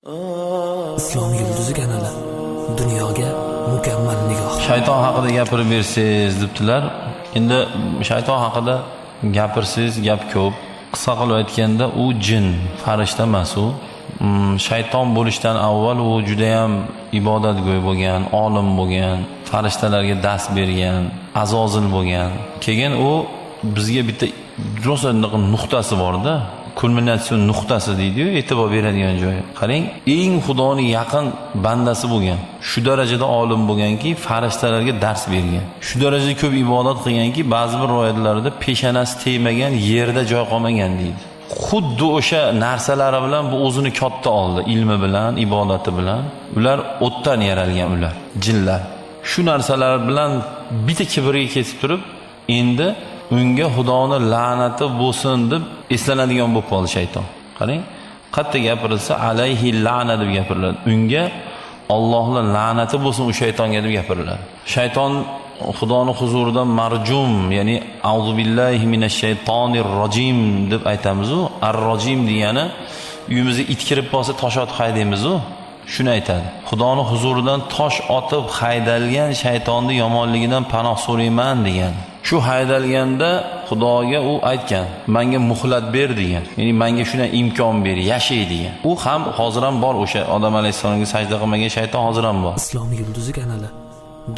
Islom yulduzi kanali dunyoga mukammal nigoh. Shayton haqida gapirib bersangiz debdilar. Endi shayton haqida gapirsangiz gap ko'p. Qisqa qilib aytganda u jin, farishta emas u. Shayton bo'lishdan avval u juda ham ibodatgo'y bo'lgan, olim bo'lgan, farishtalarga dars bergan, azozil bo'lgan. Keyin u bizga bitta rosa nuqtasi bor-da, kulminatsion nuqtasi deydi-yu, e'tibor beradigan joyi. Qarang, eng Xudoning yaqin bandasi bo'lgan, shu darajada olim bo'lganki, farishtalarga dars bergan. Shu darajada ko'p ibodat qilganki, ba'zi bir rivoyatlarda peshanasi tegmagan yerda joy qolmagan deydi. Xuddi o'sha narsalari bilan bu o'zini katta oldi, ilmi bilan, ibodati bilan. Ular o'tdan yaralgan ular, jinlar. Shu narsalar bilan bitta kibrga ketib turib, endi unga Xudoni la'nati bo'lsin deb eslanadigan bo'lib qoldi shayton. Qarang, qayerda gapirilsa alayhi la'na deb gapiriladi. Unga Allohning la'nati bo'lsin u shaytonga deb gapiriladi. Shayton Xudoni huzurida marjum, ya'ni a'udhu billahi minash shaytonir rojim deb aytamiz-u. Ar-rojim degani uyimizga it kirib qolsa tosh otib haydaymiz-u. Shuni aytadi. Xudoni huzuridan tosh otib haydalgan shaytonni yomonligidan panoh so'rayman degan. Shu haydalganda Xudoga u aytgan, menga muhlat ber degan. Ya'ni menga shunday imkon ber, yashay degan. U ham hozir ham bor, o'sha Odam alayhissalomga sajda qilmagan shayton hozir ham bor. Islom yulduzi kanali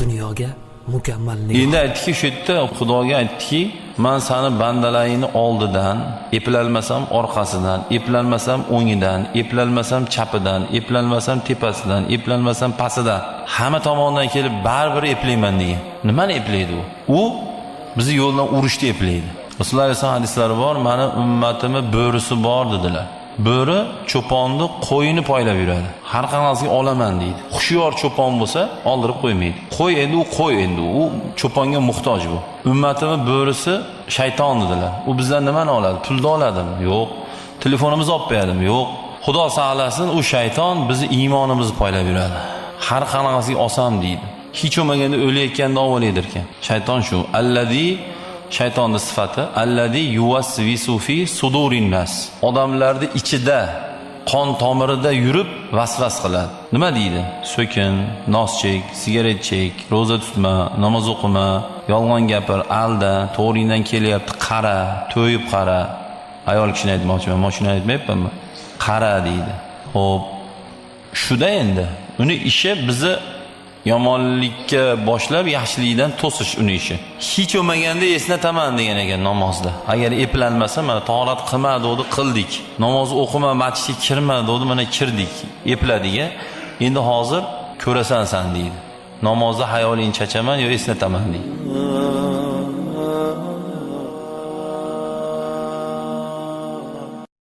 dunyoga mukammal nigoh. Endi aytdiki, shu yerda Xudoga aytdiki, men seni bandalaringni oldidan eplalmasam orqasidan, eplalmasam o'ngidan, eplalmasam chapidan, eplalmasam tepasidan, eplalmasam pastidan, hamma tomondan kelib baribir eplayman degan. Nimani eplaydi u? U bizni yo'ldan urishni eplaydi. Rasululloh alayhisalom hadislari bor, meni ummatimni bo'risi bor dedilar. Bo'ri cho'ponni qo'yini poylab yuradi. Har qanaqasiga olaman deydi. Hushyor cho'pon bo'lsa oldirib qo'ymaydi. Qo'y endi u qo'y endi u cho'ponga muhtoj bu. Ummatimni bo'risi shayton dedilar. U bizdan nimani oladi? Pulni oladimi? Yo'q. Telefonimizni olib qo'yadimi? Yo'q. Xudo saqlasin, u shayton bizni iymonimizni poylab yuradi. Har qanaqasiga olsam deydi. Hech bo'lmaganda o'layotganda olib ekan. Shayton shu. Allazi shaytonning sifati allazi yuvasvisu fi sudurin nas. Odamlarning ichida, qon tomirida yurib vasvas qiladi. Nima deydi? So'kin, nos chek, sigaret chek, ro'za tutma, namoz o'qima, yolg'on gapir, alda, to'g'ringdan kelyapti, qara, to'yib qara. Ayol kishini aytmoqchiman, mashina aytmayapmanmi? Qara deydi. Xo'p, shuda endi uni ishi bizni yomonlikka boshlab yaxshilikdan to'sish uni ishi. Hech bo'lmaganda esnataman degan ekan namozda. Agar eplanmasa, mana tahorat qilma dedi, qildik. Namoz o'qima, masjidga kirma dedi, mana kirdik. Epladik-a. Endi hozir ko'rasan san deydi. Namozda hayoling chachaman yo esnataman deydi.